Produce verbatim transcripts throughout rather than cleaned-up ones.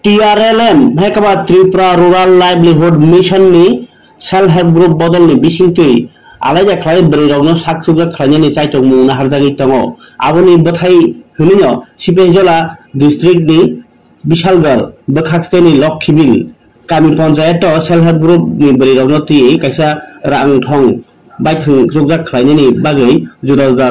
T R L M hai khe ba Tripura Rural Livelihood Mission ni Self Help Group bodol ni bisingtwi alaida khlai bwrwi rokno sak chukjak khlainani chaitokmung naharjagwi tongo. Aboni bwthai hwnwino Sipahijola district ni Bishalgarh bwkhak siteni Lokhibil kami panchayat o Self Help Group ni bwrwi rokno twiwi kaisa rang thong baithang chukjak khlainani bagwi juda juda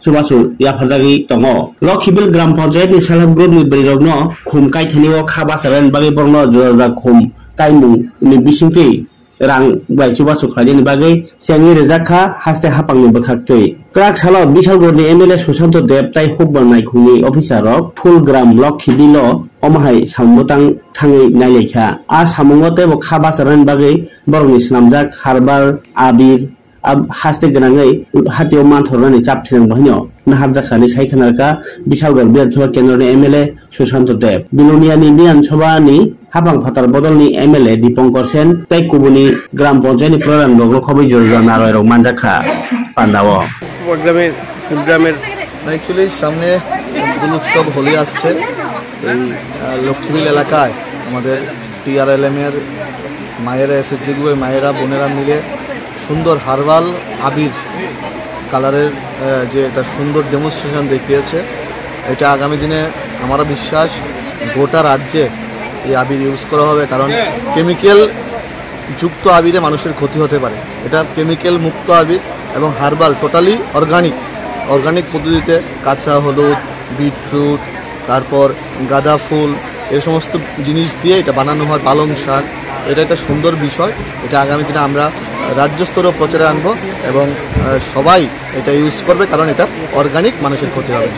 chubachu yapharjagwi tongo. Lokhibil Gram Panchayat ni Self Help Group ni bwrwi rokno khum kaithani o kha bacharani bagwi borokno juda juda khum kaimung ni bisingtwi rang bai chubachu khlainani bagwi chengwi rijak kha haste haphangni bwkhaktwi. Kwrak salo Bishalgarh ni M L A Sushanto Deb tai hukbar naikhungni officer rok Phulgram Lokhibil o omo hai samung bwtang thangwi nailaikha. A samungo teibo kha bacharani bagwi borokni swnamjak herbal, abir, ab-, haste gwnangwi hatio manthornani chap thinang bahaino naharjak kha hinwi sai khna rwkha Bishalgarh Bidhan Sabha Kendroni M L A Sushanto Deb. Bilonia ni Bidhan Sabha ni haphang phatar bodolni M L A Dipankar Sen tei kubuni Gram Panchayat ni Pradhan rokno khobwi juda juda narwai rok manjak kha pandao. গ্রামের গ্রামের না, অ্যাকচুয়ালি সামনে দোল উৎসব, হোলি আসছে। এই, আহ, লক্ষ্মীবিল এলাকায় আমাদের টিআরএলএম এর মায়েরা, এসএসজি গ্রুপের মায়েরা, বোনেরা মিলে সুন্দর হার্বাল আবির কালারের, আহ, যে একটা সুন্দর ডেমনস্ট্রেশন দেখিয়েছে, এটা আগামী দিনে আমার বিশ্বাস গোটা রাজ্যে এই আবির ইউজ করা হবে, কারণ কেমিক্যাল যুক্ত আবিরে মানুষের ক্ষতি হতে পারে। এটা কেমিক্যাল মুক্ত আবির এবং হার্বাল, টোটালি অর্গানিক, অর্গানিক পদ্ধতিতে কাঁচা হলুদ, বিটরুট, তারপর গাঁদা ফুল, এই সমস্ত জিনিস দিয়ে এটা বানানো হয়, পালং শাক। এটা একটা সুন্দর বিষয়। এটা আগামী দিনে আমরা রাজ্য স্তরেও প্রচারে আনবো এবং, আহ, সবাই এটা ইউজ করবে, কারণ এটা অর্গানিক, মানুষের ক্ষতি হবে না।